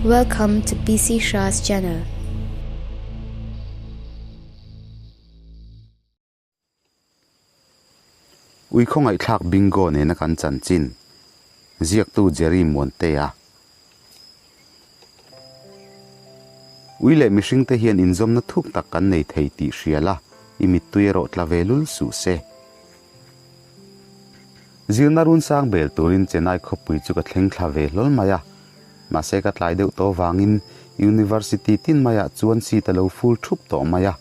Welcome to PC Shah's channel. Ui khawngaihthlak bingo nena kan chanchin ziaktu Jerry Muantea. Ui leh mihringte hian inzawmna thuk tak kan nei thei tih hria la, i mittui erawh tla ve lul suh se. Zirna run sang bel turin Chennai khawpui chu ka thleng thla ve hlawl mai a, mahse ka tlai deuh tawh vangin University tin maiah chuan seat a lo full thup tawh mai a,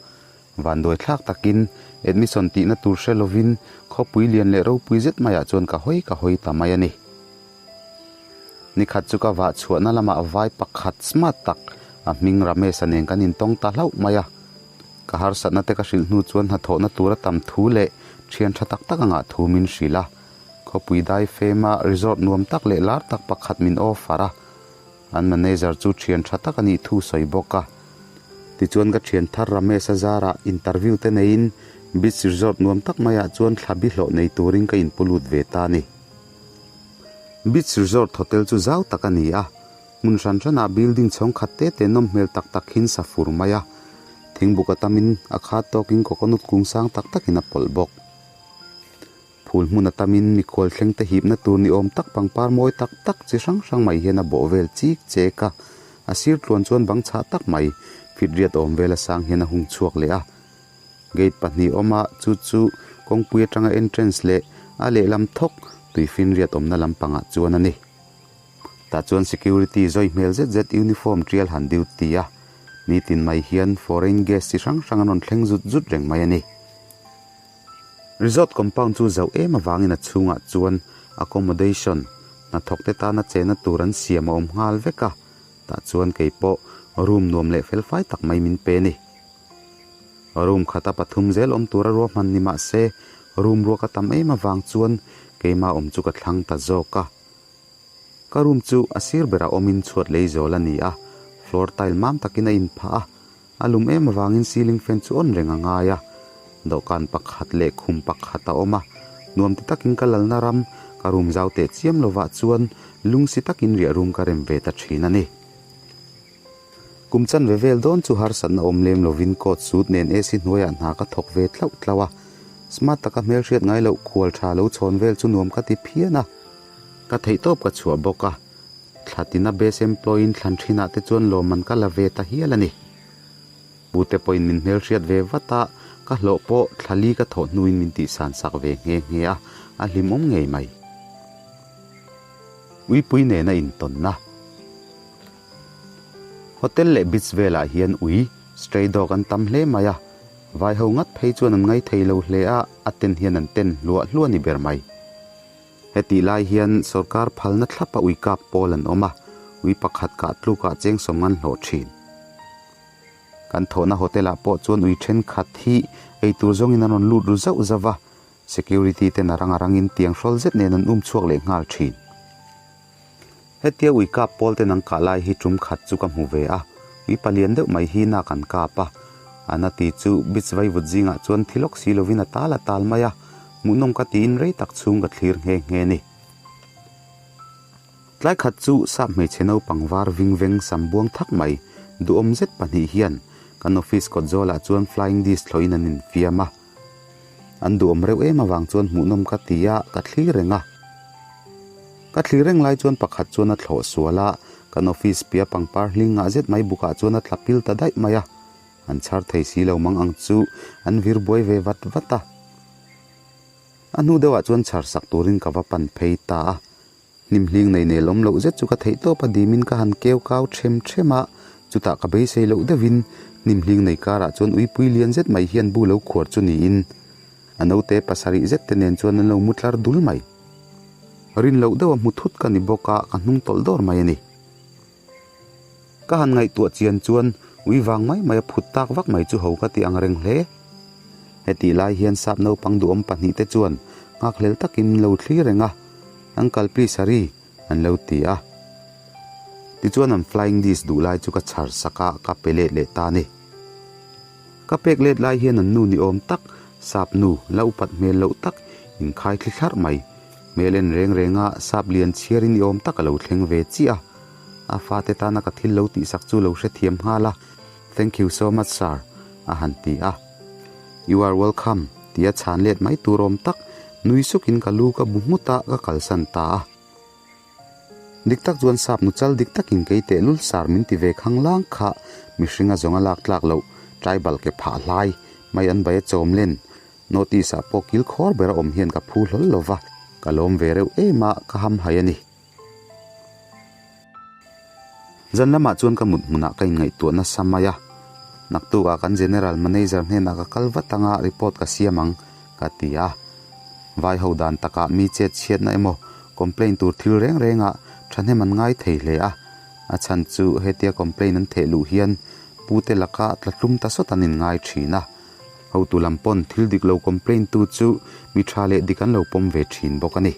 vanduai thlak takin admission tihna tur hre lovin khawpui lian leh ropui zet maiah chuan ka hawi ka hawi ta mai a ni. Nikhat chu ka vah chhuahna lamah vai pakhat smart tak a hming Ramesh-a nen kan intawng ta hlauh mai a. Ka harsatna te ka hrilh hnu chuan hnathawhna tura tam thu leh thian tha tak tak anga thu min hrilh a. Khawpui dai fema resort nuam tak leh lar tak pakhat min offer a. An manager chu thian tha tak a nih thu sawi bawk a. Tichuan ka thian thar Ramesh-a zarah interview te neiin beach resort nuam tak maiah chuan thla bi hlawh nei turin ka inpu lut ve ta a ni. Beach Resort Hotel chu zau tak a ni a, hmun hran hranah building chhawng khat te te nawm hmel tak tak hian sa fur mai a, thingbuk a tamin a khat tawkin coconut kung sang tak takin a pawlh bawk. Phul hmun a tamin mikhual thleng te hipna tur ni awm tak pangpar mawi tak tak chi hrang hrang mai hian a bawh vel chik chek a, a sir tluan chuan bang chhah tak mai fit riat awm vel a sang hian a hung chhuak leh a. Gate pahnih awm a, chu chu kawngpui atanga entrance leh a lehlam thawk tuifinriat awmna lampangah chuan a ni. Tah chuan security zawi hmel zet zet uniform tial han duty a, nitin mai hian foreign guest chi hrang hrang an rawn thleng zut zut reng mai a ni. Resort compound chu zauh em avangin a chhungah chuan accommodation, hnathawkte tana chena tur an siam a awm nghal vek a, tah chuan keipawh room nuam leh felfai tak mai min pe a ni. Room khata pathum zel awm tura ruahman ni mah se, room ruak a tam em avang chuan keimah awm chu ka thlang ta zawk a. Ka room chu a sir berah awmin chhuat lei zawl a ni a, floor tile mam takin a inphah a, a lum em avangin ceiling fan chu on reng a ngai a. Dawhkan pakhat leh khum pakhat a awm a, nuam ti takin ka lalna ram ka room zau teh chiam lovah chuan lungsi takin riah room ka rem ve ta thin a ni. Kum chanve vel dawn chu harsatna awm lem lovin coat suit nen AC hnuaiah hna ka thawk ve tlauh tlauh a, smart taka hmelhriat ngai loh khual tha lo chhawn vel chu nuam ka ti phian a. Ka theihtawp ka chhuah bawk a, thla tina best employee in thlan thinah te chuan lawmman ka la ve ta hial a ni. Pute pawhin min hmelhriat ve vat a, ka hlawh pawh thla li ka thawh hnuin min tihsan sak ve nghe nghe a, a hlimawm ngei mai. Uipui nena intawnna. Hotel leh beach velah hian ui, stray dog an tam hle mai a, vai ho ngat phei chuan an ngaithei lo hle a, a ten hian an ten hluah hluah a ni ber mai. Hetih lai hian sorkar phalna thlapa ui kap pawl an awm a, ui pakhat kah tlukah cheng sawm an hlawh thin. Kan thawhna hotel-ah pawh chuan ui thenkhat hi eitur zawngin an rawn lut ru zauh zauh va, security ten a rang a rangin tiang hrawl zet nen an um chhuak leh nghal thin. Hetia ui kap pawl te nang kah lai hi tum khat chu ka hmu ve a, ui palian deuh mai hi nak an kap a, a na ti chu beach vaivut zingah chuan thi lawk si lovin a tal a tal mai a, hmuhnawm ka tiin rei tak chhung ka thlir nghe nghe ni. Tlai khat chu sap hmeichhe naupang var ving veng sam buang thak mai duhawm zet pahnih hian kan office kawt zawlah chuan flying disc thlawhin an infiam a. An duhawm reuh em avang chuan hmuhnawm ka ti a, ka thlir reng a. Ka thlir reng lai chuan pakhat chuan a thlawh sual a, kan office pia pangpar hling ngah zet mai bukah chuan a tla pil ta daih mai a. An chhar thei si lo mang ang chu an vir buai ve vat vat a. A hnu deuhah chuan chhar sak turin ka va pan phei ta a. Hnim hling nei nel awm loh zet chu ka theih tawp a dimin ka han keu kau them them a, chutah ka beisei loh deuhin hnim hling nei karah chuan uipui lian zet mai hian bu lo khuar chu niin a naute pasarih zet te nen chuan an lo mu tlar dul mai. Rin loh deuh a hmu thut ka ni bawk a, ka hnung tawlh dawr mai a ni. Ka han ngaihtuah chian chuan ui vang mai mai a phut tak vak mai chu ho ka ti ang reng hle. Hetih lai hian sap naupang duhawm pahnih te chuan nghakhlel takin lo thlir reng a, Uncle please hurry an lo ti a. Tichuan an flying disc duh lai chu ka chhar sak a, ka pe let leh ta a ni. Ka pek let lai hian an nu ni awm tak, sap nu, la upat hmel loh tak, inkhai thli thlarh mai. Hmel en reng reng a, sap lian chhiarin ni awm tak a lo thleng ve chiah a. A fate tana ka thil lo tihsak chu lo hrethiam nghal a, Thank you so much sir, a han ti a. You are welcome, tia chhan let mai tur awm tak, nui sukin ka lu ka bu nghut a, ka kalsan ta a. Dik tak chuan sap nu chal dik takin kei tehlul sar min ti ve khang lang kha mihringa zawnga lak tlak loh tribal ke phah hlai mai an bai a chawm len notice ah pawh kil khawr ber a awm hian ka phu hlawl lo va, ka lawm ve reuh em a, ka ham hai a ni. Zan lamah chuan ka mut hmunah ka inngaihtuah nasa mai a, naktukah kan General Manager hnenah ka kal vat anga report ka siam ang ka ti a. Vai ho dan takah mi chet chhiatna emaw complaint tur thil reng rengah thahnem an ngai thei hle a, a chhan chu hetia complaint an theh luh hian pute laka tla tlum ta sawt an inngai thin a. Hotu lam pawn thil dik lo complaint tu chu mi tha leh dik an lo pawm ve thin bawk a ni.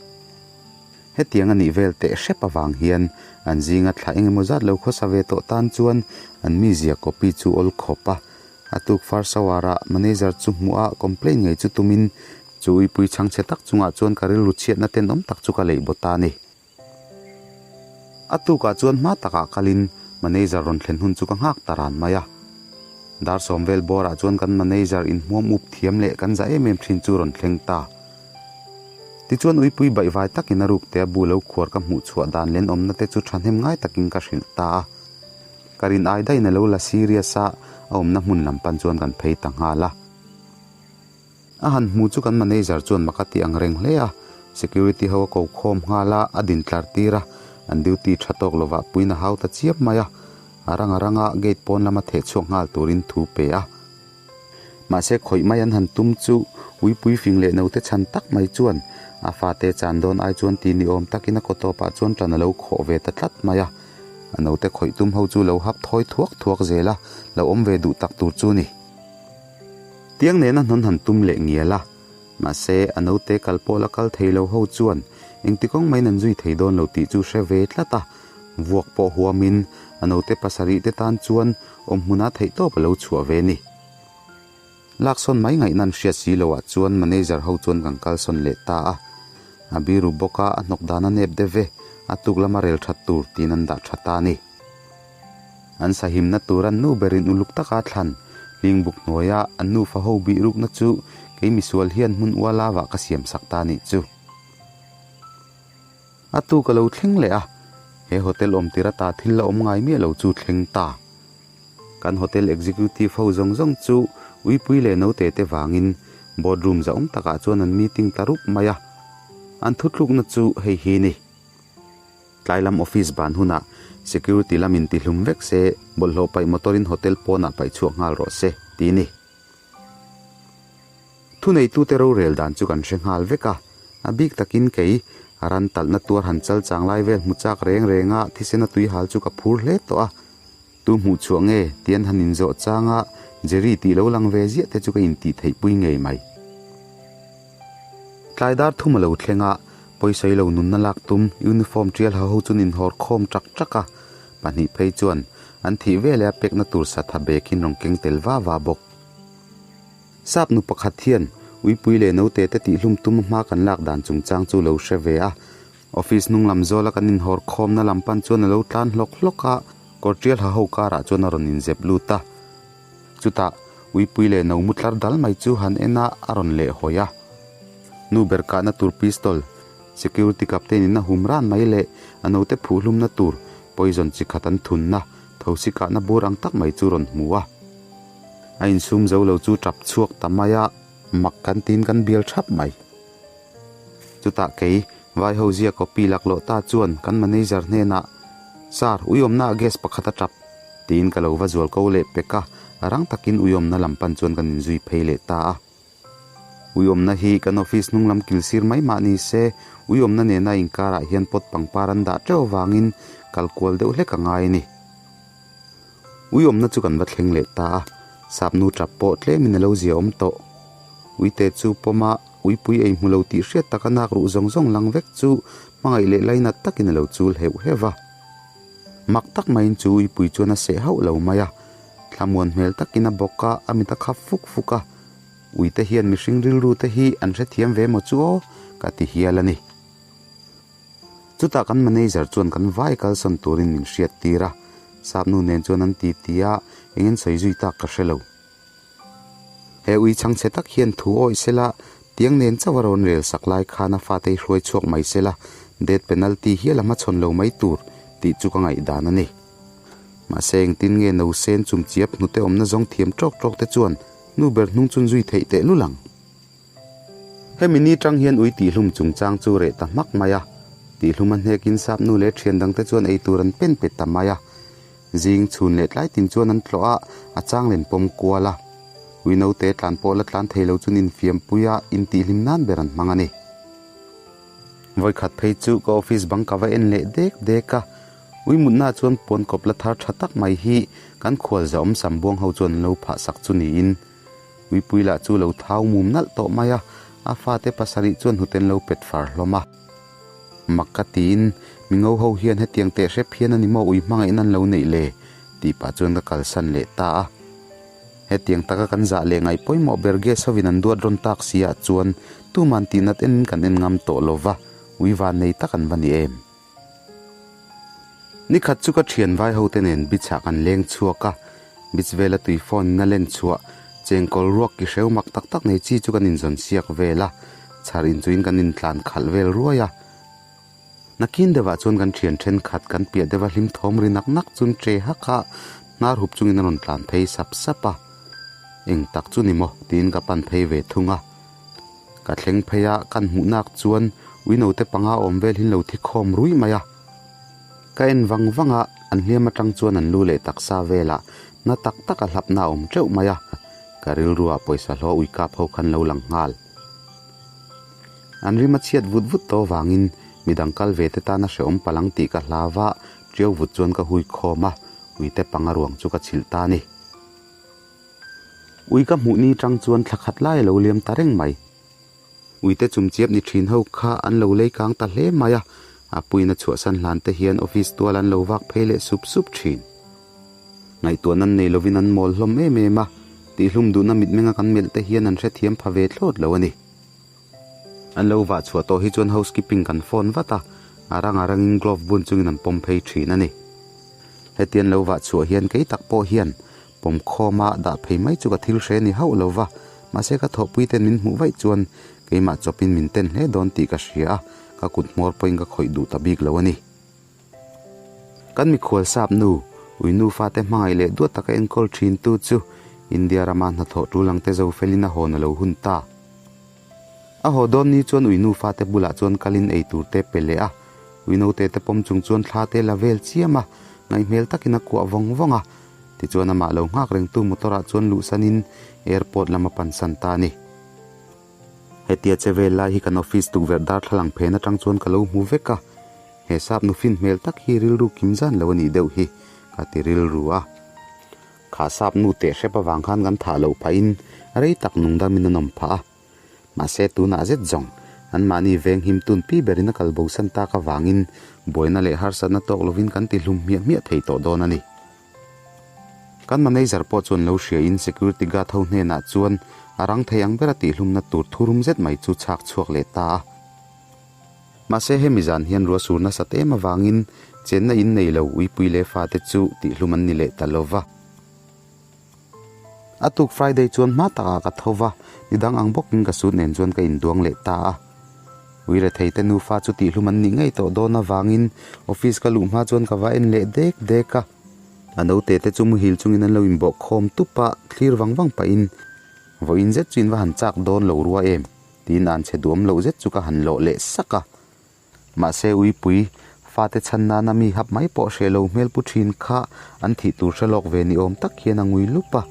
Hetiang a nih vel teh hrep avang hian an zinga thla eng emaw zat lo khawsa ve tawh tan chuan an mizia copy chu awl khawp a. A tuk first hour ah manager chu hmuh a complaint ngei chu tumin chu uipui chhangchhe tak chungah chuan ka rilru chhiatna tenawm tak chu ka leih baw ta a ni. A tukah chuan hma takah kalin manager rawn thlen hun chu ka nghak ta ran mai a. Dar sawm vel bawrah chuan kan manager inhmuam up thiam leh kan za em em thin chu rawn thleng ta. Tichuan uipui baihvai takin a rukte a bu lo khuar ka hmuh chhuah dan len awmna te chu thahnem ngai takin ka hrilh ta a. Ka rin ai daihin a lo la serious a, a awmna hmun lam pan chuan kan phei ta nghal a. A han hmu chu kan manager chuan mak a ti ang reng hle a, security ho a ko khawm nghal a, a din tlar tir a, an duty tha tawk lovah puiin a hau ta chiap mai a. A rang a ranga gate pawn lama theh chhuak nghal turin thu pe a. Mahse khawih mai an han tum chu uipui fing leh naute chhan tak mai chuan a fate chan dawn ai chuan ti ni awm takin a kaw tawpah chuan tan a lo khawh ve ta tlat mai a. A naute khawih tum ho chu lo hap thawi thuak thuak zel a, lo awm ve duh tak tur chu ni. Tiang nena hnawn han tum leh ngial a. Mahse a naute kal pawh la kal thei lo ho chuan engti kawng maiin an zui thei dawn lo tih chu hre ve tlat a. Vuak pawh huamin a naute pasarih te tan chuan awm hmunah theihtawp a lo chhuah ve ni. Laksawn mai ngaihna an hriat si loah chuan manager ho chuan kan kalsawn leh ta a. A biru bawk a, a hnawk dan a nep deuh ve, a tuk lama rel that tur tiin an dah tha ta a ni. An sahimna tur an nu berin uluk taka thlan, hling buk hnuaia an nufa ho bih rukna chu kei misual hian hmun ualavah ka siamsak ta nih chu. A tu ka lo thleng leh a, he hotel awm tir ata thil la awm ngai miah lo chu thleng ta. Kan hotel executive ho zawng zawng chu uipui leh naute te vangin boardroom zahawm takah chuan an meeting ta rup mai a. An thutlukna chu hei hi ni. Tlai lam office ban hunah security lamin tihlum vek se, bawlhhlawh paih motor-in hotel pawnah paih chhuak nghal rawh se, ti ni. Thuneitute rorel dan chu kan hre nghal vek a, a bik takin kei, a ran talhna tuar han chal chang lai vel hmu chak reng reng a thisena tui hal chu ka phur hle tawh a. Tu hmuh chhuah nge ti an han inzawh chang a, Jerry tih lo lang ve ziah te chu ka intih theih pui ngei mai. Tlai dar thum a lo thleng a, pawisawi lo nunna lak tum uniform tial ha ho chuan inhawr khawm ṭak ṭak a, pahnih phei chuan an thih veleh a pekna tur satha bag in rawn keng tel va va bawk. Sap nu pakhat hian uipui leh naute te tihhlum tum hma kan lak dan chungchang chu lo hre ve a, office hnung lam zawla kan inhawr khawmna lam pan chuan a lo tlan hlawk hlawk a, kawr tial ha ho karah chuan a rawn inzep lut a. Chutah uipui leh no mu tlar dal mai chu han en a, a rawn leh hawi a. Nu ber kahna tur pistol, security captain in a hum ran mai leh a naute phuhhlumna tur poison chi khat an thunna thosi kahna bur ang tak mai chu rawn hmu a. A insum zo lo chu tap chhuak ta mai a, mak kan tiin kan bial thap mai. Chutah kei, vai ho zia copy laklawh ta chuan kan manager hnenah, Sir, uiawmna ah gas pakhat a tap, tiin ka lo va zual ko leh pek a, rang takin uiawmna lam pan chuan kan inzui phei leh ta a. Uiawmna hi kan office hnung lam kil sir mai mah ni se, uiawmna nena inkarah hian pot pangpar an dah teuh avangin kal kual deuh hlek a ngai a ni. Uiawmna chu kan va thleng leh ta a, sapnu tap pawh tlemin a lo zia awm tawh. Uite chu pawma uipui ei hmu lo tih hriat taka nak ruh zawng zawng lang vek chu hmangaih leh lainat takin a lo chul heuh heuh va. Mak tak maiin chu uipui chuan a seh hauh lo mai a, thlamuan hmel takin a bawk a, a mit a khap fuk fuk a. Uite hian mihring rilru te hi an hrethiam ve maw chu aw ka ti hial a ni. Chutah kan manager chuan kan vai kalsawn turin min hriat tir a, sap nu nen chuan an ti ti a, eng in sawi zui tak ka hre lo. He ui chhangchhe tak hian thu awih sela, tiang nen chauh a rawn rel sak lai khan a fate hi hruai chhuak mai sela, death penalty hial a hmachhawn lo mai tur tih chu ka ngaihdan a ni. Mahse engtin nge no sen chum chiap hnute awmna zawng thiam tawk tawk te chuan nu ber hnung chun zui theih teh lul ang. Hemi ni tang hian ui tihhlum chungchang chu reh ta hmak mai a, tihhlum a hnekin sap nu leh thian dangte chuan ei tur an pen pet ta mai a. Zing chhun leh tlai tin chuan an tlawh a, a chang len pawm kual a. Ui naute tlan pawh la tlan thei lo chuan infiampui a, intihhlim nan ber an hmang a ni. Vawikhat phei chu ka office bang ka va en leh dek dek a, ui mutna chuan puan kawp la thar tha tak mai hi kan khual zahawm sam buang ho chuan an lo phah sak chu niin uipui lah chu lo thau mum nalh tawh mai a, a fate pasarih chuan hnute an lo pet far hlawm a. Mak ka tiin mingo ho hian hetiang teh hrep hian a ni maw ui hmangaihna an lo neih le tih pah chuan ka kalsan leh ta a. Hetiang taka kan zah leh ngaih pawimawh ber gas hovin an duat rawn tak si ah chuan tuman tihnat en kan en ngam tawh lo va, ui van nei tak an va ni em? Nikhat chu ka thian vai hote nen beach ah kan leng chhuak a, beach vela tui phone in a len chhuah chengkawl ruak ki hreu mak tak tak nei chi chu kan inzawn siak vel a, chhar inchuin kan intlan khalh vel ruai a. Nakin deuhah chuan kan thian thenkhat kan piah deuha hlim thawm ri nak nak chun che hak a, hnar hup chungin a rawn tlan phei sap sap a. Eng tak chu ni maw? tiin ka pan phei ve thung a. Ka thleng phei a, kan hmuh nak chuan ui note panga awm vel hin lo thi khawm rui mai a. Ka en vang vang a, an hliam atang chuan an lu leh taksa velah na tak tak a hlapna a awm teuh mai a. Ka rilruah pawisa hlawh ui kap ho khan lo lang nghal. An rim a chhiat vut vut tawh vangin midang kal ve te tana hrehawm palang tih ka hlau va, ṭiau vut chuan ka hui khawm a, uite panga ruang chu ka chhilh ta a ni. Ui ka hmuh ni ṭang chuan thla khat lai a lo liam ta reng mai. Uite chumchiap ni ṭhin ho kha an lo lei kang ta hle mai a, a puiin a chhuahsan hlan te hian office tual an lo vak phei leh sup sup ṭhin. Ngaihtuahna an nei lovin an mawl hlawm em em a, tihhlum duhna mitmenga kan melh te hian an hrethiam pha ve thlawt lo a ni. An lo vah chhuah tawh hi chuan housekeeping kan phone vat a, a rang a rangin glove bun chungin an pawm phei thin a ni. Heti an lo vah chhuah hian kei tak pawh hian pawm khawma dah phei mai chu ka thil hre ni hauh lo va, mahse ka thawhpui ten min hmuh vaih chuan keimah chawpin min ten hle dawn tih ka hria a, ka kut hmawr pawhin ka khawih duh ta bik lo a ni. Kan mikhual sap nu, ui nu fate hmangaih leh duat taka enkawl thin tu chu India rama hnathawh tul ang te zo felin a hawn a lo hun ta. A haw dawn ni chuan ui nu fate bulah chuan kalin ei tur te pe leh a, ui note te pawm chung chuan thla te la vel chiam a, ngaihhmel takin a kuah vawng vawng a. Tichuan amah lo nghak rengtu motor ah chuan luhsanin airport lam a pansan ta a ni. Hetia che vel lai hi kan office tukverh darthlalang phen atang chuan ka lo hmu vek a, he sap nu fin hmel tak hi rilru kim zan lo a nih deuh hi ka ti rilru a. Kha sap nu teh hrep avang khan kan thah loh phahin rei tak nungdamin an awm phah a, mahse tunah zet zawng anmahni veng him tun pi berin a kal bosan tak avangin buaina leh harsatna tawk lovin kan ti hlum hmiah hmiah thei tawh dawn a ni. Kan manager pawh chuan lo hriain security guard ho hnenah chuan a rang thei ang bera tihhlumna tur thurum zet mai chu chhak chhuak leh ta a. Mahse hemi zan hian ruah sur nasat em avangin chenna in nei lo uipui leh fate chu tihhlum an ni leh ta lo va. A tuk Friday chuan hma takah ka tho va, nidang ang bawkin ka suit nen chuan ka induang leh ta a. Ui retheite nufa chu tihhlum an nih ngei tawh dawn avangin office ka luh hma chuan ka va en leh dek dek a. A naute te chu muhil chungin an lo inbawh khawm tup a, thlir vang vang pahin, Vawiin zet chu in va han chak dawn lo rua em? tiin an chhe duam loh zet chu ka han lawh leh sak a. Mahse uipui, fate chhan nana mi hap mai pawh hreh lo hmel pu thin kha an thih tur hre lawk ve ni awm tak hian a ngui lup a.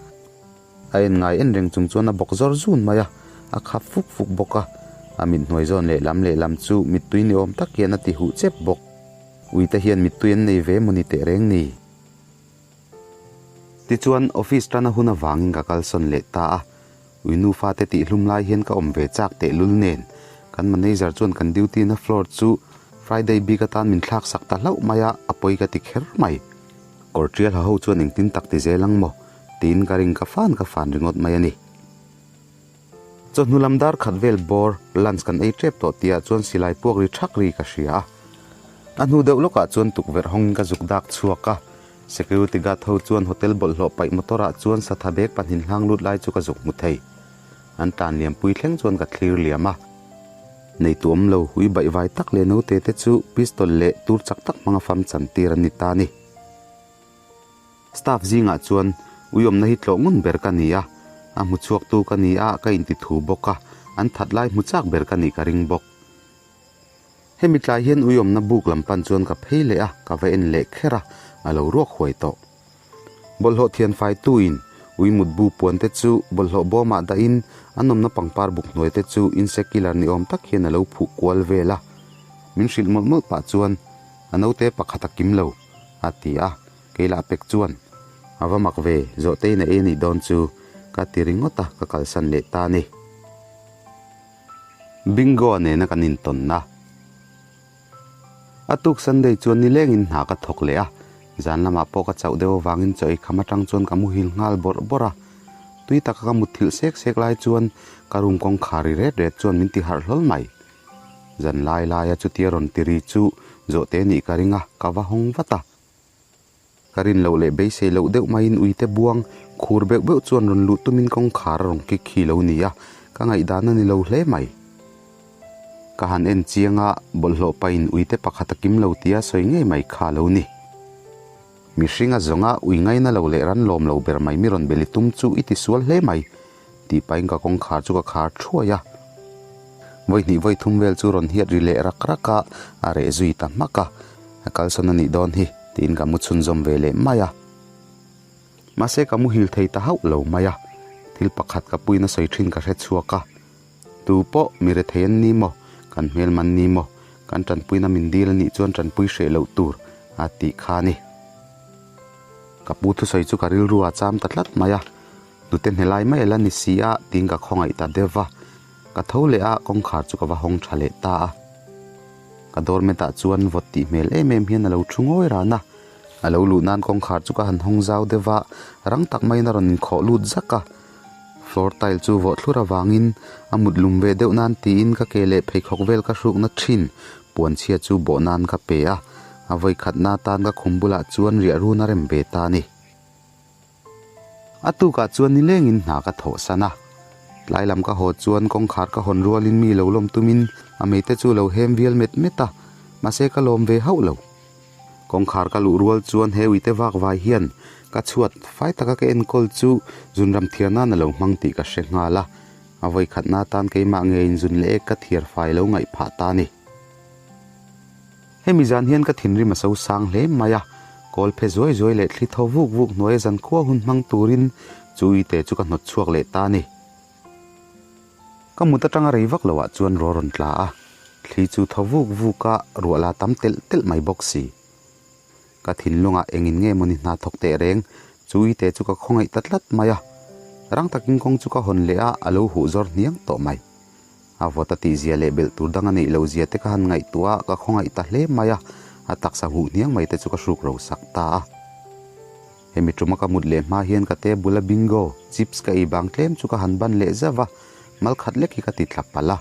A en ngai en reng chung chuan a bawk zawr zun mai a, a khap fuk fuk bawk a. A mit hnuai zawn lehlam lehlam chu mittui ni awm tak hian a ti huh chep bawk. Uite hian mittui an nei ve maw ni teh reng ni? Tichuan, office tana hun avangin ka kalsawn leh ta a. Ui nufa te tihhlum lai hian ka awm ve chak tehlul nen, kan manager chuan kan duty na floor chu Friday bik atan min thlak sak ta hlauh mai a, a pawi ka ti kher mai. Kawr tial ha ho chuan engtin tak ti zel ang maw? tiin ka ring ka fan ka fan ringawt mai a ni. Chawhnu lam dar khat vel bawr lunch kan ei tep tawh tihah chuan silai puak ri thak ri ka hria a. A hnu deuh lawkah chuan tukverh hawngin ka zuk dak chhuak a, security guard ho chuan hotel bawlhhlawh paih motor ah chuan satha bag pahnin hlang lut lai chu ka zuk hmu thei. An tlan liam pui thleng chuan ka thlir liam a. Neitu awm lo, ui baihvai tak leh naute te chu pistol leh tur chak tak hmanga fam chan tir an ni ta a ni. Staff zingah chuan uiawmna hi tlawh ngun ber ka ni a, a hmu chhuaktu ka ni a, ka inti thu bawk a, an that lai hmu chak ber ka nih ka ring bawk. Hemi tlai hian uiawmna buk lam pan chuan ka phei leh a, ka va en leh kher a, a lo ruak huai tawh. Bawlhhlawh thianfaitu-in ui mutbu puan te chu bawlhhlawh bawmah dahin an awmna pangpar buk hnuai te chu insect killer ni awm tak hian a lo phuh kual vel a. Min hrilh mawlh mawlh pah chuan a naute pakhat a kim lo, a ti a, kei lah pek chuan a va mak ve, zawhtein a ei a nih dawn chu ka ti ringawt a, ka kalsan leh ta a ni. Bingo-a nena kan intawnna. A tuk Sunday chuan nilengin hna ka thawk leh a, zan lamah pawh ka chauh deuh avangin chaw ei kham atang chuan ka muhil nghal bawrh bawrh a. Tui taka ka mutthilh sek sek lai chuan ka room kawngkhar ri ret ret chuan min ti harh hlawl mai. Zan lai laia chutia rawn ti ri chu zawhte nih ka ring a, ka va hawng vat a. Ka rin loh leh beisei loh deuh maiin uite buang khur beuh beuh chuan rawn luh tumin kawngkhar a rawn kik khi lo ni a, ka ngaihdan a ni lo hle mai. Ka han en chiang a, bawlhhlawh pahin uite pakhat a kim lo tia sawi ngei mai kha a lo ni. Mihring a zawnga ui ngaina lo leh ran lawm lo ber mai mi rawn beli tum chu i ti sual hle mai, tih pahin ka kawngkhar chu ka khar thuai a. Vawi hnih vawi thum vel chu rawn hiat ri leh rak rak a, a reh zui ta hmak a, a kalsawn a nih dawn hi tiin ka mu chhunzawm ve leh mai a. Mahse ka muhil thei ta hauh lo mai a, thil pakhat ka puiin a sawi thin ka hre chhuak a, tu pawh mi rethei an ni maw, kan hmelma an ni maw, kan tanpuina min dil a nih chuan tanpui hreh loh tur a tih kha a ni. Ka pu thusawi chu ka rilru a cham ta tlat mai a. Nute hnelai mai ala ni si a tiin ka khawngaih ta deuh va, ka tho leh a kawngkhar chu ka va hawng tha leh ta a. Ka doormat ah chuan vawt tih hmel em em hian a lo thu ngawi ran a, a lo luh nan kawngkhar chu ka han hawng zau deuh va, rang tak maiin a rawn inkhawh lut zak a. Floor tile chu vawh thlur avangin a mut lum ve deuh nan tiin ka ke leh pheikhawk vel ka hrukna thin puanchhia chu bawh nan ka pe a, a vawikhatna atan ka khum bulah chuan riah run a rem ve ta a ni. A tukah chuan nilengin hna ka thawh san a. Tlai lam ka haw chuan kawngkhar ka hawn rualin mi lo lawm tumin a meite chu lo hem vial met met a, mahse ka lawm ve hauh lo. Kawngkhar ka luh rual chuan he uite vak vai hian ka chhuat fai taka ka enkawl chu zunram thiar nan a lo hmang tih ka hre nghal a, a vawikhatna atan keimah ngeiin zun leh ek ka thiar fai lo ngaih phah ta a ni. Hemi zan hian ka thinrim a so sang hle mai a, kawl phe zuai zuai leh thli thaw vuk vuk hnuaia zan khua hun hmang turin chu ite chu ka hnawt chhuak leh ta a ni. Ka mut atanga rei vak loah chuan ruah rawn tla a, thli chu thaw vuk vuk a, ruah la tam telh telh mai bawk si. Ka thinlungah engin nge mawni hna thawk teh reng, chu ite chu ka khawngaih ta tlat mai a. Rang takin kawng chu ka hawn leh a, a lo huh zawr hniang tawh mai. A vawt a tih zia leh belh tur dang a neih loh zia te ka han ngaihtuah a, ka khawngaih ta hle mai a, a taksa huh hniang mai te chu ka hruk ro sak ta a. Hemi tuma ka mut leh hma hian ka table a bingo, chips ka ei bang tlem chu ka han ban leh zauh a, mal khat lek hi ka ti tla palh a.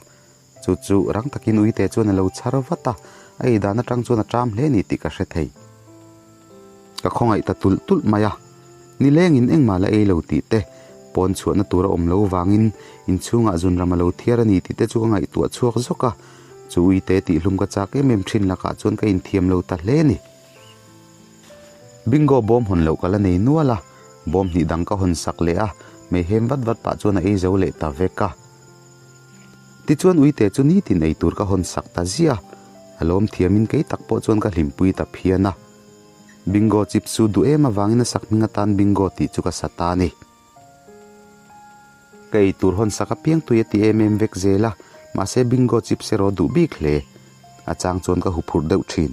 Chu chu rang takin uite chuan a lo chhar vat a, a ei dan atang chuan a ṭam hle ni tih ka hre thei. Ka khawngaih ta tulh tulh mai a, nilengin engmah la ei lo tih te, pawn chhuahna tur a awm lo vangin inchhungah zunram a lo thiar a ni tih te chu ka ngaihtuah chhuak zawk a, chu uite tihhlum ka chak em em thin lakah chuan ka inthiam lo ta hle a ni. Bingo bawm hawn loh ka la nei nual a, bawm hnih dang ka hawn sak leh a, meihem vat vat pah chuan a ei zo leh ta vek a. Tichuan uite chu nitin ei tur ka hawn sak ta ziah a, a lawm thiamin kei tak pawh chuan ka hlimpui ta phian a. Bingo chips chu duh em avangin a sak hming atan Bingo tih chu ka sa ta a ni. Ka ei tur hawn sak apiang tui a ti em em vek zel a, mahse Bingo chips erawh duh bik hle. A chang chuan ka huphurh deuh thin.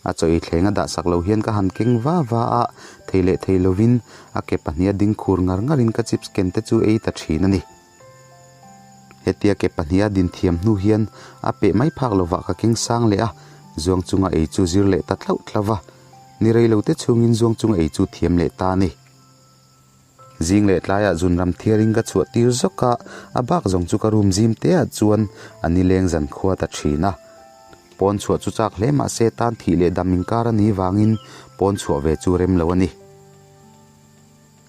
A chaw ei thleng a dah sak lo hian ka han keng va va a, thei leh thei lovin a ke pahniha ding khur ngar ngarin ka chips ken te chu ei ta thin a ni. Hetia ke pahniha din thiam hnu hian a peh mai phak lovah ka keng sang leh a, zuang chunga ei chu zir leh ta tlauh tlauh va, ni rei lo te chhungin zuang chunga ei chu thiam leh ta a ni. Zing leh tlaiah zunram thiarin ka chhuah tir zawk a, a bak zawng chu ka room zim te ah chuan a nileng zan khua ta thin a. Pawn chhuah chu chak hle mah se tan thih leh dam inkar a nih vangin pawn chhuah ve chu rem lo a ni.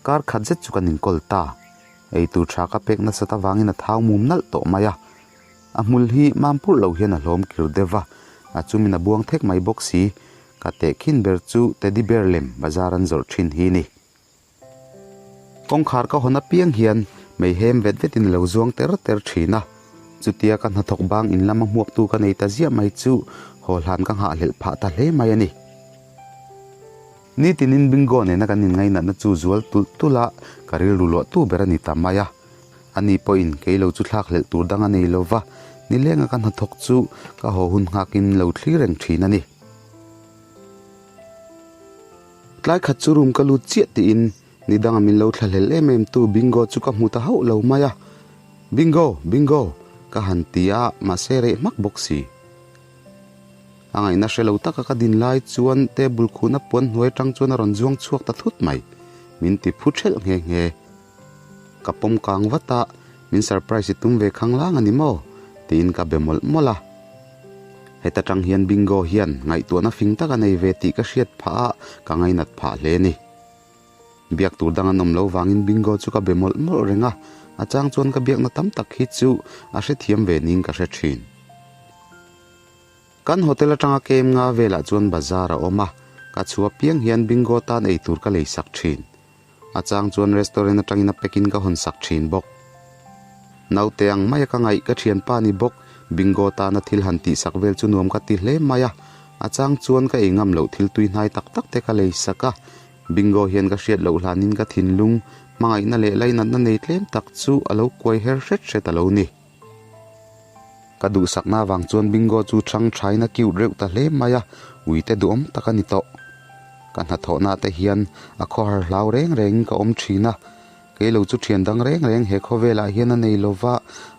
Kar khat zet chu kan inkawl ta. Eitur tha ka pek nasat avangin a thau mum nalh tawh mai a. A hmul hi mam purh lo hian a hlawm kir deuh va, a chumin a buang thek mai bawk si. Ka tehkhin ber chu teddy bear lem bazar an zawrh thin hi ni. Kawngkhar ka hawn apiang hian mei hem vet vetin a lo zuang ter ter thin a. Chutia ka hnathawk bang in lama hmuaktu ka nei ta ziah mai chu haw hlan ka nghahhlelh phah ta hle mai a ni. Nitinin Bingo nena kan inngainatna chu zual tulh tulh a, ka rilru luahtu ber a ni ta mai a. Ani pawhin kei lo chu thlakhlelh tur dang a nei lo va, nilenga ka hnathawk chu ka haw hun nghakin lo thlir reng thin a ni. Tlai khat chu room ka lut chiah tiin ni danga min lo thlahlel em em tu Bingo chu ka hmu ta hauh lo mai a. Bingo! Bingo! ka han ti a, mahse reh hmak bawk si. A ngaihna hre lo taka ka din lai chuan table khuhna puan hnuai atang chuan a rawn zuang chhuak ta thut mai. Min ti phu thelh nghe nghe. Ka pawm kang vat a, min surprise i tum ve khang lang a ni maw? tiin ka be mawlh mawlh a. Heta tang hian Bingo hian ngaihtuahna fing tak a nei ve tih ka hriat phah a, ka ngainat phah hle a ni. Biak tur dang an awm lo vangin Bingo chu ka be mawlh mawlh reng a, a chang chuan ka biakna tam tak hi chu a hrethiam ve ning ka hre thin. Kan hotel atanga kem nga velah chuan bazar a awm a, ka chhuah piang hian Bingo tan ei tur ka lei sak thin. A chang chuan restaurant atangin a pack in ka hawn sak thin bawk. Naute ang maia ka ngaih ka thianpa ni bawk, Bingo tana thil han tih sak vel chu nuam ka ti hle mai a, a chang chuan ka ei ngam loh thil tui hnai tak tak te ka lei sak a, Bingo hian ka hriat loh hlanin ka thinlung, hmangaihna leh lainatna nei tlem tak chu a lo kuai her hret hret a lo ni. Ka duhsakna avang chuan Bingo chu chhang thain a cute reuh ta hle mai a, uite duhawm tak a ni tawh. Ka hnathawhna te hian a khawhar hlau reng rengin ka awm thin a, kei lo chu thian dang reng reng he khawvelah hian a nei lova,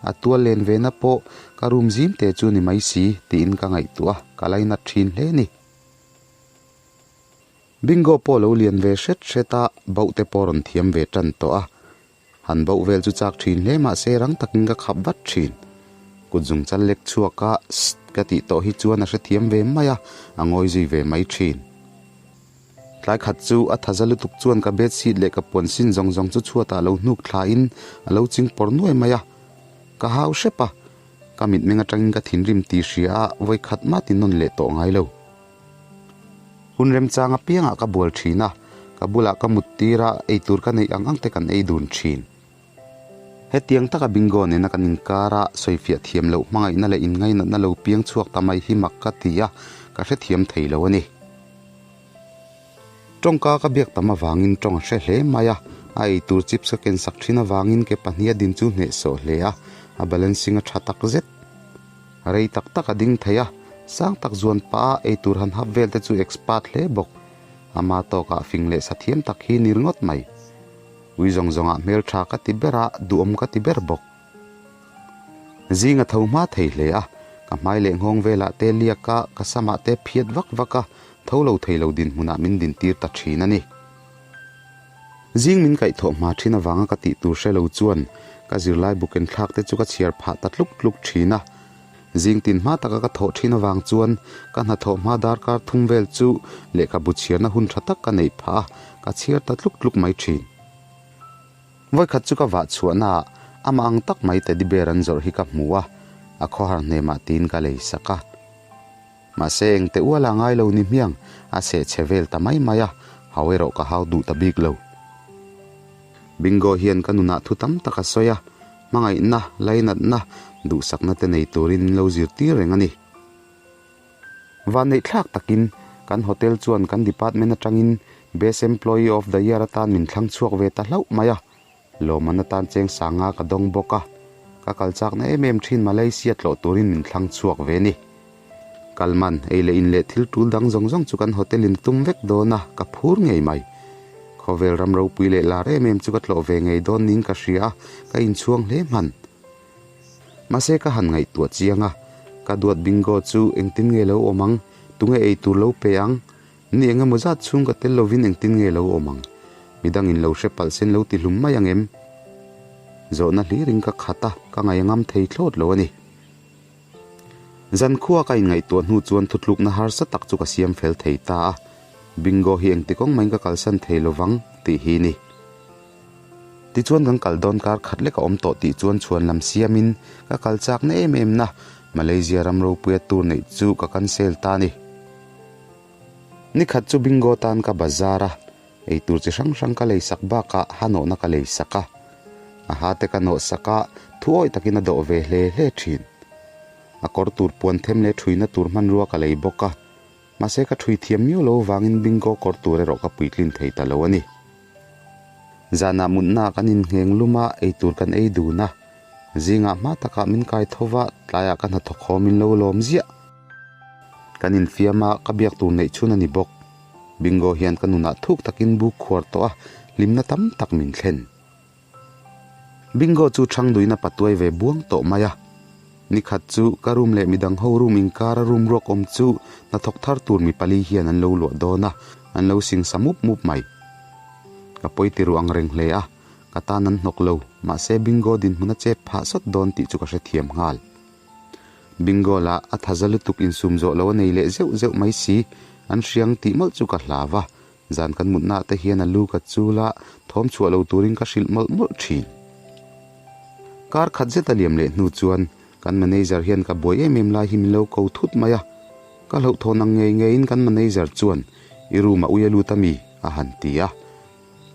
a tual len vena pawh ka room zim te chu ni mai si tiin ka ngaihtuah a, ka lainat thin hle ni. Bingo pawh lo lian ve hret hret a, bauh te pawh rawn thiam ve tan tawh a. Han bauh vel chu chak thin hle mahse rang takin ka khap vat thin. Kut zung chal lek chhuak a, Sst ka tih tawh hi chuan a hrethiam ve mai a, a ngawi zui ve mai thin. Tlai khat chu a thaza lutuk chuan ka bedsheet leh ka puan sin zawng zawng chu chhuatah lo hnuk thlain a lo ching pawr nuai mai a. Ka hau hrep a, ka mitmeng atangin ka thinrim tih hria a, vawikhat mah ti nawn leh tawh ngai lo. Hun remchang apiangah ka bual thin a, ka bulah ka mut tir a, eitur ka neih ang ang te kan ei dun thin. Hetiang taka Bingo nena kan inkar a, sawifiah thiam loh hmangaihna leh inngainatna lo piang chhuak ta mai hi mak ka ti a, ka hrethiam thei lo a ni. Tawngka ka biak tam avangin tawng a hre hle mai a, a eitur chips ka ken sak thin avangin ke pahniha din chu hnehsawh hle a, a balancing a tha tak zet. Rei tak tak a ding thei a, sang tak zuan pah a eitur han hap vel te chu expert hle bawk. Ama tawkah fing leh sa thiam tak hi ni ringawt mai. Ui zawng zawngah hmel tha ka ti ber a, duhawm ka ti ber bawk. Zing a tho hma thei hle a, ka hmai leh nghawng velah te liak a, ka samah te phiat vak vak a, tho lo thei lo dinhmunah min dintir ta thin a ni. Zing min kaihthawh hma thin avanga ka tih tur hre lo chuan ka zirlai bu ken thlak te chu ka chhiar phah ta tluk tluk thin a. Zing tin hma taka ka thawh thin avang chuan ka hnathawh hma darkar thum vel chu lehkhabu chhiarna hun tha tak ka neih phah a, ka chhiar ta tluk tluk mai thin. Vawikhat chu ka vah chhuahnaah amah ang tak mai teddy bear an zawrh hi ka hmu a, a khawhar hnemah tiin ka lei sak a. Mahse engte uala ngai lo ni hmiang, a seh chhe vel ta mai mai a, hau erawh ka hau duh ta bik lo. Bingo hian ka nunah thu tam tak a sawi a, hmangaihna, lainatna, duhsakna te nei turin min lo zirtir reng a ni. Vanneihthlak takin kan hotel chuan kan department atangin Best Employee of the Year atan min thlang chhuak ve ta hlauh mai a, Lawmman atan cheng sanga ka dawng bawk a, ka kal chakna em em thin Malaysia tlawh turin min thlang chhuak ve ni. Kalman, ei leh in leh thil tul dang zawng zawng chu kan hotel in tum vek dawn a, ka phur ngei mai. Khawvel ram ropui leh lar em em chu ka tlawh ve ngei dawn niin ka hria a, ka inchhuang hle hman. Mahse ka han ngaihtuah chiang a, ka duat bingo chu engtin nge lo awm ang, tunge ei tur lo pe ang? Ni eng emaw zat chhung ka tel lovin engtin nge lo awm ang? Midangin lo hre palh sen lo ti hlum mai ang em? Zawhna hlirin ka khat a, ka ngaih a ngam thei thlawt lo a ni. Zankhua ka inngaihtuah hnu chuan thutlukna harsa tak chu ka siam fel thei ta a, Bingo hi engti kawng maiin ka kalsan thei lovang tih hi ni. Tichuan kan kal dawn kar khat lek a awm tawh tih chuan chhuan lam siamin ka kal chakna em em na Malaysia ram ropuia tour neih chu ka cancel ta a ni. Ni khat chu Bingo tan ka bazar a, eitur chi hrang hrang ka lei sak bakah ha nawhna ka lei sak a. A ha te ka nawh sak a, thu awih takin a dawh ve hle hle thin. A kawr tur puan them leh thuina tur hmanrua ka lei bawk a. Mahse ka thui thiam miau lo vangin Bingo kawr tur erawh ka puitlin thei ta lo a ni. Zanah mutna kan inngheng lum a, eitur kan ei dun a. Zingah hma takah min kai tho va, tlaiah ka hnathawk haw min lo lawm ziah. Kan infiam a, ka biak tur neih chhun a ni bawk. Bingo hian ka nunah thuk takin buk khuar tawh a, hlimna tam tak min thlen. Bingo chu Thangduina patuai ve buang tawh mai a. Nikhat chu ka room leh midang ho room inkara room ruak awm chu hnathawk thar tur mi pali hian an lo luah dawn a, an lo singsa mup mup mai. Ka pawi ti ruh ang reng hle a, ka tan an hnawk lo, mahse Bingo dinhmun a chep phah sawt dawn tih chu ka hrethiam nghal. Bingo lah a thaza lutuk insum zawh lo a nei leh zeuh zeuh mai si, an hriang tih mawlh chu ka hlau a, Zan kan mutna te hian a lu ka chul a, thawm chhuah lo turin ka hrilh mawlh mawlh thin. Kar khat zet a liam leh hnu chuan kan manager hian ka buai em em lai hi min lo ko thut mai a. Ka hlauhthawn ang ngei ngeiin kan manager chuan i room a ui a lut a mi? a han ti a.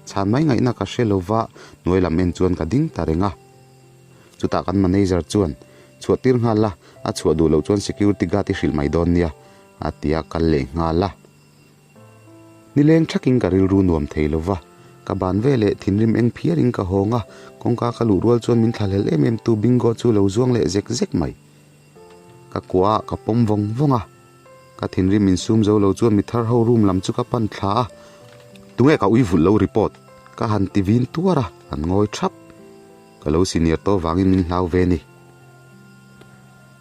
Chhan mai ngaihna ka hre lo va, hnuai lam en chuan ka ding ta reng a. Chutah kan manager chuan chhuah tir nghal la, a chhuah duh loh chuan security guard i hrilh mai dawn nia a ti a, kal leh nghal a. Nileng thakin ka rilru nuam thei lo va, ka ban ve leh thinrim eng phiarin ka hawng a, kawngka ka luh rual chuan min thlahlel em em tu Bingo chu lo zuang leh zek zek mai. Ka kuah ah ka pawm vawng vawng a, ka thinrim insum zo lo chuan mi thar ho room lam chu ka pan thla a, Tunge ka ui vulh lo report? Ka han ti vin tuar a, an ngawi thap. Ka lo senior tawh vangin min hlau ve ni.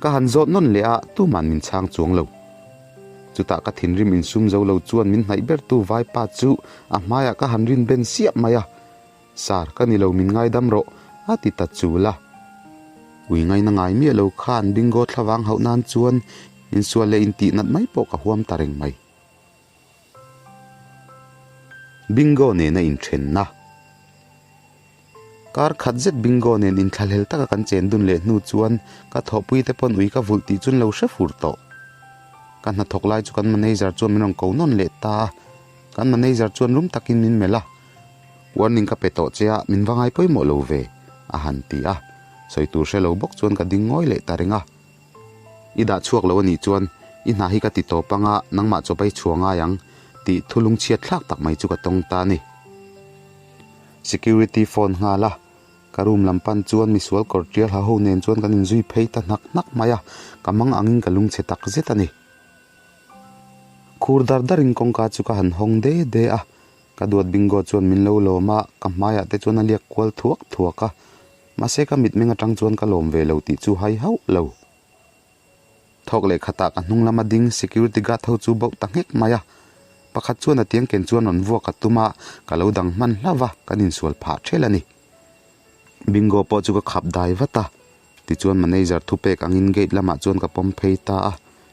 Ka han zawt nawn leh a, tuman min chhang chuang lo. Chutah ka thinrim insum zo lo chuan min hnaih bertu vaipa chu a hmaiah ka han rin ben siap mai a, Sir, ka ni lo min ngaidam rawh, a ti ta chul a. Ui ngaina ngai miah lo khan bingo thlavang hauh nan chuan insual leh intih nat mai pawh ka huam ta reng mai. Bingo nena inthenna. Kar khat zet Bingo nen inthlahlel taka kan chen dun leh hnu chuan ka thawhpui te pawn ui ka vulh tih chuan lo hre fur tawh. Ka hnathawk lai chu kan manager chuan min rawn ko nawn leh ta a, kan manager chuan rum takin min melh a, Warning ka pe tawh che a, min va ngai pawimawh lo ve, a han ti a. Sawi tur hre lo bawk chuan ka ding ngawi leh ta reng a. I dah chhuak lo a nih chuan i hna hi ka ti tawp anga nangmah chawp a i chhuah ngai ang tih thu lungchhiat thlak tak mai chu ka tawng ta a ni. Security phone nghal a, ka room lam pan chuan misual kawr tial ha ho nen chuan kan inzui phei ta hnak hnak mai a, ka mang angin ka lungchhe tak zet a ni. Khur dar darin kawngka chu ka han hawng de de a, ka duat bingo chuan min lo lawm a, ka hmaiah te chuan a liak kual thuak thuak a, mahse ka mitmeng atang chuan ka lawm ve lo tih chu hai hauh lo. Thawk leh khatah ka hnung lama ding security guard ho chu bauh ta nghek mai a, pakhat chuan a tiang ken chuan rawn vuak a tum a, ka lo dang hman hlauh a, kan insual phah ṭhel a ni. Bingo pawh chu ka khap dai vat a, tichuan manager thupek angin gate lamah chuan ka pawm phei ta a,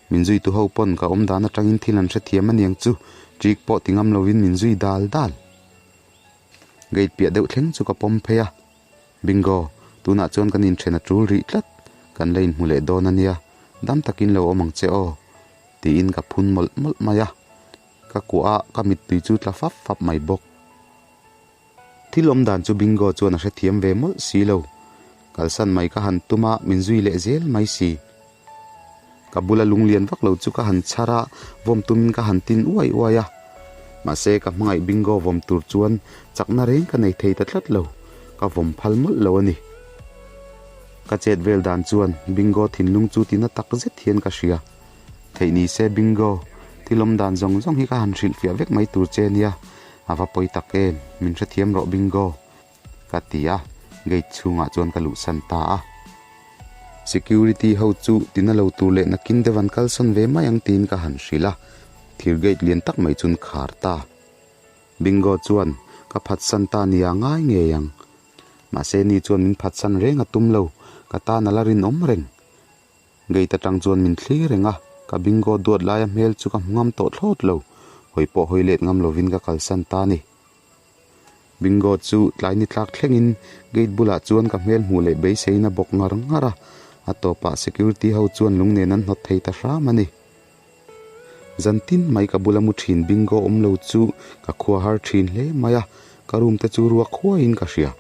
min zuitu ho pawn ka awm dan atangin thil an hrethiam aniang chu, ṭik pawh ti ngam lovin min zui dal dal. Gate piah deuh thleng chu ka pawm phei a. Bingo, tunah chuan kan inthen a tul rih tlat, kan la inhmu leh dawn a nia, dam takin lo awm ang che aw, tiin ka phun mawlh mawlh mai a, ka kuah a, ka mittui chu tla fap fap mai bawk. Thil awm dan chu Bingo chuan a hrethiam ve mawlh si lo, kalsan mai ka han tum a, min zui leh zel mai si. Ka bula lunglian vak lo chu ka han chhar a, vawm tumin ka han tin uai uai a. Mahse, ka hmangaih bingo vawm tur chuan chakna reng ka nei thei ta tlat lo, ka vawm phal mawlh lo a ni. Ka chet vel dan chuan bingo thinlung chu tina tak zet hian ka hria. Theih ni se bingo, thil awm dan zawng zawng hi ka han hrilhfiah vek mai tur che nia, a va pawi tak em, min hrethiam rawh bingo. Ka ti a, gate chhungah chuan ka luhsan ta a. Security ho chu tina lo tur leh nakin deuh an kalsawn ve mai ang tiin ka han hrilh a, thir gate lian tak mai chuan khar ta. Bingo chuan ka phatsan ta nia ngai ngei ang. Mahse ni chuan min phatsan reng a tum lo, ka tan a la rinawm reng. Gate atang chuan min thlir reng a, ka Bingo duat laia hmel chu ka hmu ngam tawh thlawt lo. Hawi pawh hawi let ngam lovin ka kalsan ta a ni. Bingo chu tlai ni tlak thlengin gate bulah chuan ka hmel hmuh leh beiseiin a bawk ngar ngar a, a tawpah security ho chuan lung nen an hnawt thei ta hram a ni. Zan tin mai ka bula mu thin Bingo awm lo chu ka khua har thin hle mai a, ka room te chu ruak huaiin ka hria.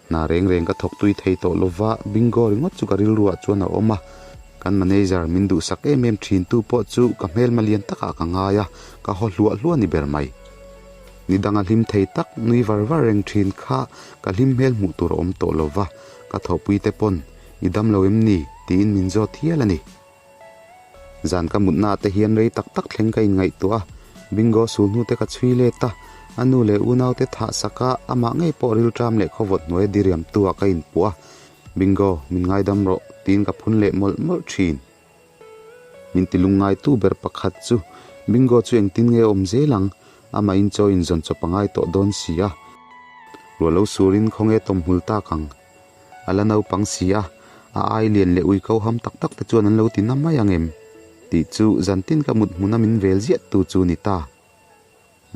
Hna reng reng ka thawk tui thei tawh lova, Bingo ringawt chu ka rilruah chuan a awm a. Kan manager min duhsak em em thin tu pawh chu ka hmelma lian takah ka ngai a, ka haw hluah hluah ni ber mai. Ni danga hlim thei tak nui var var reng thin kha ka hlim hmel hmuh tur a awm tawh lova, ka thawhpui te pawn i dam lo em ni? tiin min zawt hial a ni. Zan ka mutna ah te hian rei tak tak thleng ka inngaihtuah a, Bingo sulhnu te ka chhui let a, a nu leh unau te thah sak a, amah ngei pawh rilṭam leh khawvawt hnuaia diriam tu ah ka inpuah a, Bingo, min ngaidam rawh, tiin ka phun leh mawlh mawlh ṭhin. Min ti lungngai tu ber pakhat chu, Bingo chu engtin nge a awm zel ang, amah in chaw inzawn chawp a ngai tawh dawn si a, ruah lo surin khawnge tawmhmul tak ang. A la naupang si a, a ai lian leh ui ko ham tak tak te chuan an lo ti na mai ang em? Tih chu zantin ka mut hmuna min vel ziah tu chu ni ta.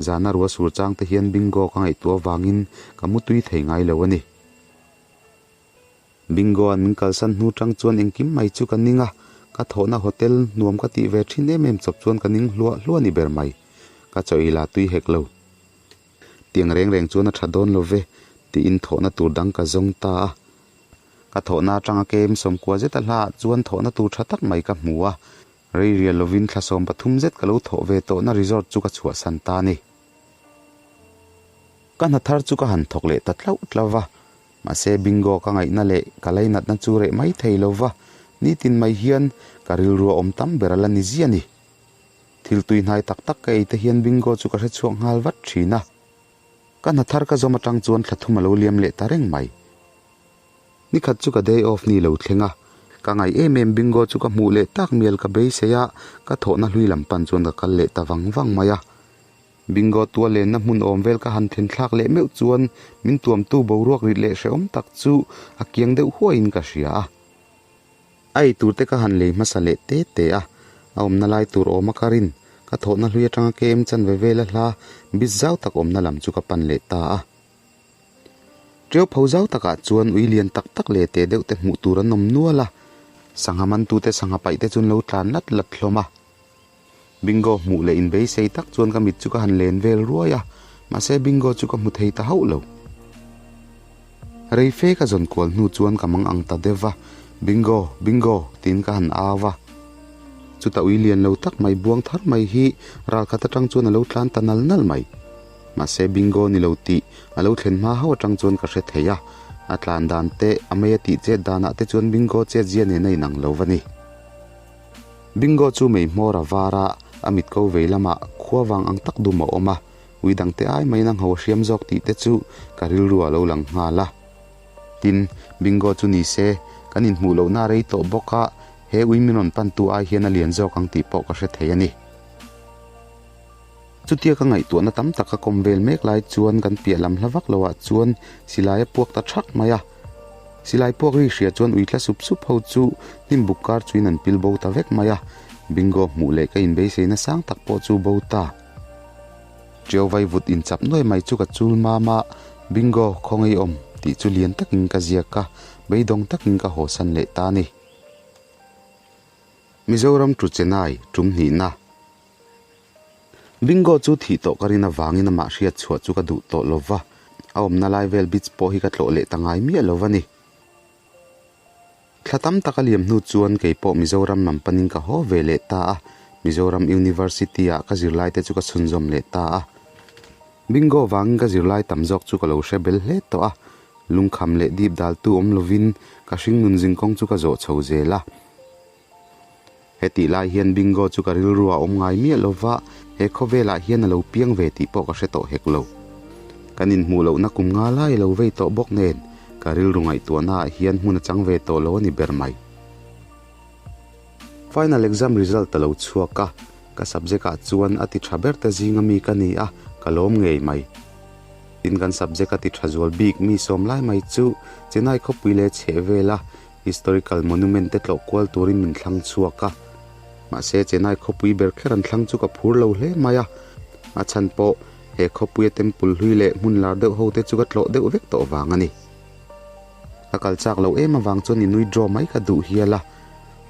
Zana rua sur chang te hian Bingo ka ngaihtuah avangin ka mu tui thei ngai lo a ni. Bingo an min kalsan hnu tang chuan engkim mai chu ka ning a, ka thawhna hotel nuam ka tih ve thin em em chawp chuan ka ning hluah hluah ni ber mai. Ka chaw ei la tui hek lo. Tiang reng reng chuan a tha dawn lo ve, tiin thawhna tur dang ka zawng ta a. Ka thawhna atanga kem sawmkua zeta hlaah chuan thawhna tur tha tak mai ka hmu a, rei rial lovin thla 13 zet ka lo thawh ve tawhna resort chu ka chhuahsan ta a ni. Ka hna thar chu ka han thawk leh ta tlauh tlauh va, mahse bingo ka ngaihna leh ka lainatna chu reh mai thei lo va, nitin mai hian ka rilru a awm tam ber a la ni zia a ni. Thil tui hnai tak tak ka ei te hian bingo chu ka hre chhuak nghal vat thin a. Ka hna thar ka zawm atang chuan thla thum a lo liam leh ta reng mai. Nikhat chu ka day off ni lo thleng a, ka ngaih em em bingo chu ka hmuh leh tak mial ka beisei a, ka thawhna hlui lam pan chuan ka kal leh ta vang vang mai a. Bingo tua lenna hmun awm vel ka han thlen thlak leh meuh chuan min tuamtu boruak rit leh hrehawm tak chu a kiang deuh huaiin ka hria a. A ei tur te ka han lei hmasa leh te te a, a awmna lai tur awm a ka rin, ka thawhna hlui atanga KM chanve vela hla bit zau tak awmna lam chu ka pan leh ta a. Ṭeu pho zau takah chuan ui lian tak tak leh teh deuh te hmuh tur an awm nual a, sangha mantute sangha paih te chu an lo tlan lat lat hlawm a. Bingo hmuh leh inbeisei tak chuan ka mit chu ka han len vel ruai a, mahse Bingo chu ka hmu thei ta hauh lo. Rei fe ka zawn kual hnu chuan ka mang ang ta deuh va, Bingo, Bingo tiin ka han au va. Chuta ui lian lo tak mai buang thar mai hi ral khat atang chuan a lo tlan ta nal nal mai. Mahse Bingo ni lo tih a lo thlen hma hauh atang chuan ka hre thei a, a tlan dan te, a mei a tih chet danah te chuan Bingo chet zia nen a inang lo va ni. Bingo chu mei hmawr a var a, a mit ko vei lamah khua vang ang tak dum a awm a, ui dangte ai maiin a ngho a hriam zawk tih te chu ka rilru a lo lang nghal a. Tin, Bingo chu ni se, kan inhmuh lohna a rei tawh bawk a, he ui min rawn pantu ai hian a lian zawk ang tih pawh ka hre thei a ni. Chutia ka ngaihtuahna tam tak ka kawm vel mek lai chuan kan piah lam hla vak loah chuan silai a puak ta thak mai a. Silai puak ri hria chuan ui tla sup sup ho chu hnim buk kar chuin an pil bo ta vek mai a. Bingo hmuh leh ka inbeiseina sang tak pawh chu bo ta. Ṭiau vai vut inchap nuai mai chu ka chul mam a, Bingo, khawngaih awm tih chu lian takin ka ziak a, beidawng takin ka hawsan leh ta a ni. Mizoram tu Chennai tum hnihna. Bingo chu thih tawh ka rin avangin amah hriat chhuah chu ka duh tawh lo va, a awmna lai vel beach pawh hi ka tlawh leh ta ngai miah lo va ni. Thla tam tak a liam hnu chuan kei pawh Mizoram lam panin ka haw ve leh ta a, Mizoram University ah ka zirlai te chu ka chhunzawm leh ta a. Bingo vangin ka zirlai tam zawk chu ka lo hre bel hle tawh a, lungkham leh dip daltu awm lovin ka hringnun zingkawng chu ka zawh chho zel a. Hetih lai hian Bingo chu ka rilru a awm ngai miah lo va, he khawvelah hian a lo piang ve tih pawh ka hre tawh hek lo. Kan inhmuh lohna kum nga lai a lo vei tawh bawk nen, ka rilru ngaihtuahnaah hian hmun a chang ve tawh lo a ni ber mai. Final exam result a lo chhuak a, ka subject ah chuan a ti tha ber te zinga mi ka ni a, ka lawm ngei mai. Tin kan subject a ti tha zual bik mi sawm lai mai chu Chennai khawpui leh chheh vela. Historical monument te tlawh kual turin min thlang chhuak a. Mahse, Chennai khawpui ber kher an thlang chu ka phur lo hle mai a. A chhan pawh, he khawpuia temple hlui leh hmun lar deuh ho te chu ka tlawh deuh vek tawh vang a ni. Ka kal chak loh em avang chuan i nui draw mai ka duh hial a.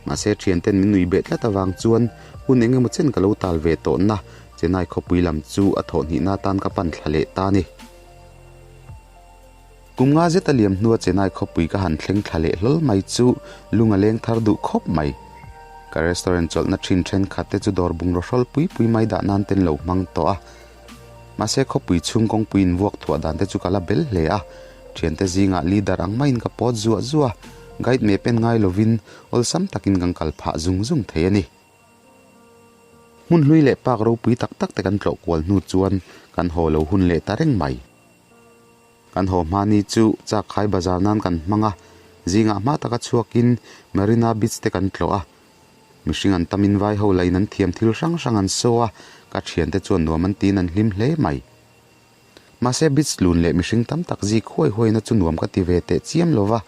Mahse, thianten min nui beh tlat avang chuan hun eng emaw chen ka lo tal ve tawhna Chennai khawpui lam chu a thawhhnihna atan ka pan thla leh ta a ni. Kum nga zet a liam hnua Chennai khawpui ka han thleng thla leh hlawl mai chu lung a leng thar duh khawp mai. Ka restaurant chawlhna thin thenkhat te chu dawr bungraw hrawl pui pui mai dah nan ten lo hmang tawh a. Mahse khawpui chhung kawngpui in vuak thuah dan te chu ka la bel hle a. Thiante zingah leader ang maiin ka pawt zuah zuah a, guide map en ngai lovin awlsam takin kan kal phah zung zung thei a ni. Hmun hlui leh park ropui tak tak te kan tlawh kual hnu chuan kan haw lo hun leh ta reng mai. Kan haw hmani chu Chakkhai bazar nan kan hmang a, zingah hma taka chhuakin Marina Beach te kan tlawh a. Mihring an tamin vai ho lain an thiam thil hrang hrang an saw a, ka thiante chuan nuam an tiin an hlim hle mai. Mahse beach lun leh mihring tam tak zik huai huaina chu nuam ka ti ve teh chiam lo va,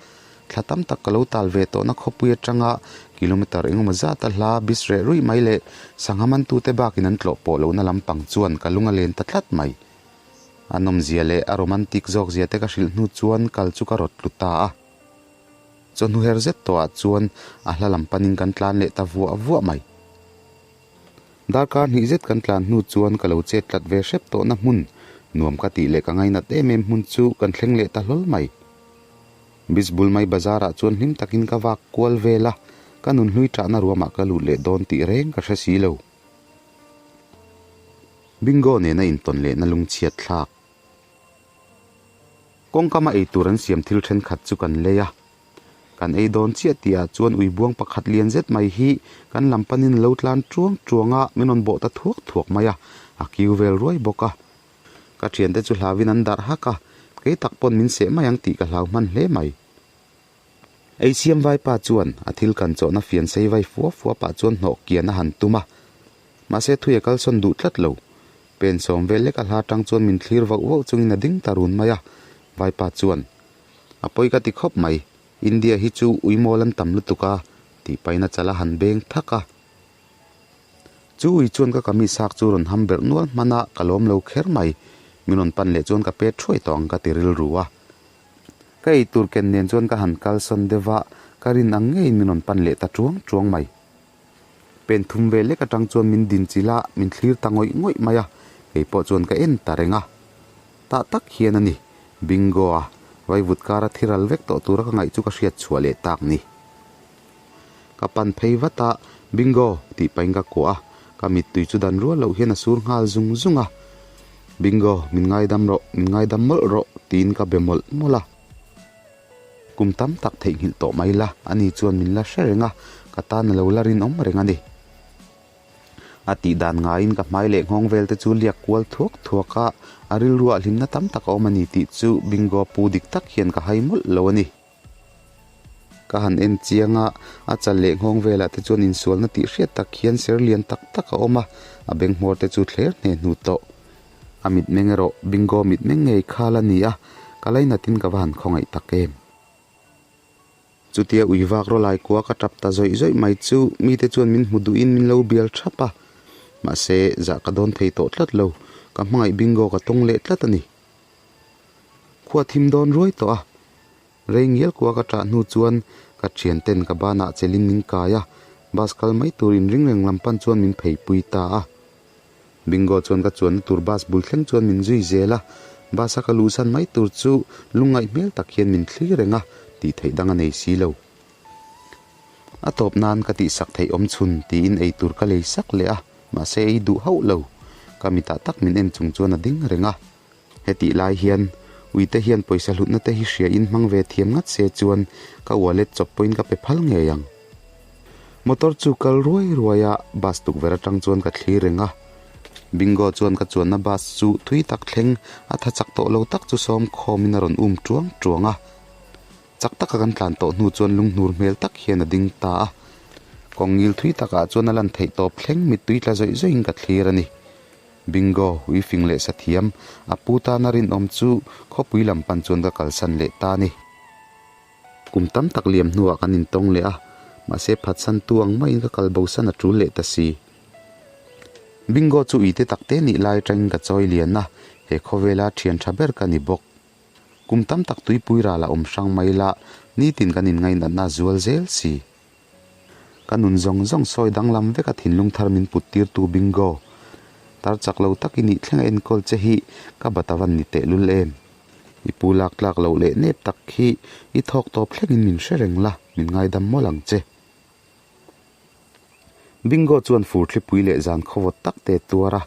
thla tam tak ka lo tal ve tawhna khawpui atanga kilometer engemaw zat a hla beach reh ruih mai leh sangha mantute bakin an tlawh pawh lohna lampang chuan ka lung a len ta tlat mai. A nawmzia leh a romantic zawk zia te ka hrilh hnu chuan kal chu ka rawt tlu ta a. Chawhnu her zet tawhah chuan a hla lam panin kan tlan leh ta vuah vuah mai. Darkar hnih zet kan tlan hnu chuan ka lo chet tlat ve hrep tawhna hmun nuam ka tih leh ka ngainat em em hmun chu kan thleng leh ta hlawl mai. Beach bul mai bazar ah chuan hlim takin ka vak kual vel a, ka nunhlui ṭahna ruamah ka lut leh dawn tih reng ka hre si lo. Bingo nena intawn lehna lungchhiat thlak. Kawngkama eitur an siam thil thenkhat chu kan lei a. Kan ei dawn chiah tihah chuan ui buang pakhat lian zet mai hi kan lam panin a lo tlan tuang tuang a, min rawn bawh ta thuak thuak mai a, a kiu vel ruai bawk a. Ka thiante chu hlauin an darh hak a, kei tak pawn min seh mai ang tih ka hlau hman hle mai. Ei siam vaipa chuan a thil kan chawhna fian sei vai fua fua pah chuan hnawh kian a han tum a. Mahse thui a kalsawn duh tlat lo. Pen sawm vel lek a hla tang chuan min thlir vauh vauh chungin a ding ta run mai a. Vaipa chuan, A pawi ka ti khawp mai, India hi chu ui mawl an tam lutuk a, tih pahin a chal a han beng thak a. Chu ui chuan ka kamis hak chu rawn ham berh nual hman a, ka lawm lo kher mai. Min rawn pan leh chuan ka pet thuai tawh ang ka ti rilru a. Ka ei tur ken nen chuan ka han kalsawn deuh a, ka rin ang ngeiin min rawn pan leh ta tuang tuang mai. Pen thum ve lek atang chuan min din chilh a, min thlir ta ngawih ngawih mai a, kei pawh chuan ka en ta reng a. Tah tak hian a ni, Bingo a, vaivut kara thi ral vek tawh tura ka ngaih chu ka hriat chhuah leh tak ni. Ka pan phei vat a, Bingo! tih pahin ka kuah a, ka mittui chu dan rual loh hian a sur nghal zung zung a. Bingo! Min ngaidam rawh, min ngaidam mawlh rawh, tiin ka be mawlh mawlh a. Kum tam tak theihnghilh tawh mai la, ani chuan min la hre reng a, ka tan a lo la rinawm reng a ni. A tih dan ngaiin ka hmai leh nghawng vel te chu liak kual thuak thuak a, a rilruah hlimna tam tak a awm a ni tih chu Bingo pu dik tak hian ka hai mawlh lo a ni. Ka han en chiang a, a chal leh nghawng velah te chuan insualna tih hriat tak hian ser lian tak tak a awm a, a beng hmawr te chu thler hne hnu tawh. A mitmeng erawh Bingo mitmeng ngei khal a ni a, ka lainatin ka va han khawngaih tak em. Chutia ui vak rawlai kua ka tap ta zawih zawih mai chu mite chuan min hmu duhin min lo bial thap a, mahse zah ka dawn thei tawh tlat lo, ka hmangaih Bingo ka tawng leh tlat a ni. Khua thim dawn ruai tawh a, Rei ngial kua ka ṭah hnu chuan ka ṭhianten ka banah chelin min kai a, bus kal mai tur inring reng lam pan chuan min pheipui ta a. Bingo chuan ka chuanna tur bus bul thleng chuan min zui zel a, bus a ka luhsan mai tur chu lungngaih hmel tak hian min thlir reng a, tih theih dang a nei si lo. A tawp nan ka tihsak theih awm chhun tiin ei tur ka lei sak leh a, mahse ei duh hauh lo. Ka mitah tak min en chung chuan a ding reng a. Hetih lai hian uite hian pawisa hlutna te hi hria in hmang ve thiam ngat se chuan ka wallet chawp pawhin ka pe phal ngei ang. Motor chu kal ruai ruai a, bus tukverh atang chuan ka thlir reng a. Bingo chuan ka chuanna bus chu thui tak thleng a tha chak tawh lo tak chu sawm khawmin a rawn um tuang tuang a. Chak taka kan tlan tawh hnu chuan lunghnur hmel tak hian a ding ta a. Kawng ngil thui takah chuan a lan theih tawp thleng mittui tla zawih zawihin ka thlir a ni. Bingo, ui fing leh sathiam, a pu tana rinawm chu khawpui lam pan chuan ka kalsan leh ta a ni. Kum tam tak liam hnuah kan intawng leh a, mahse phatsantu ang maiin ka kal bosan a tul leh ta si. Bingo chu ite takte nih lai atangin ka chawi lian a, he khawvela thian tha ber ka ni bawk. Kum tam tak tuipui ral a awm hrang mai la, nitin kan inngainatna a zual zel si. Ka nun zawng zawng sawi danglam vek a thinlung thar min put tirtu Bingo. Tar chak lo tak i nih thleng a enkawl che hi ka bat a van ni tehlul em. I pu lak tlak loh leh nep tak hi i thawk tawp thlengin min hre reng la, min ngaidam mawlh ang che. Bingo chuan fur thlipui leh zan khawvawt tak te tuar a,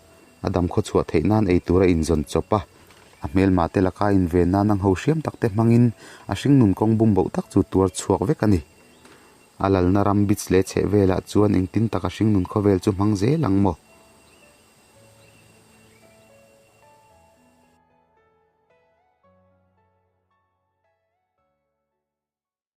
a dam khaw chhuah theih nan ei tur a inzawn chawp a. A hmelma te laka inven nan ang ho hriam tak te hmangin a hringnun kawng bum boh tak chu tuar chhuak vek a ni. A lalna ram bits leh chheh velah chuan engtin tak a hringnun khawvel chu hmang zel ang maw?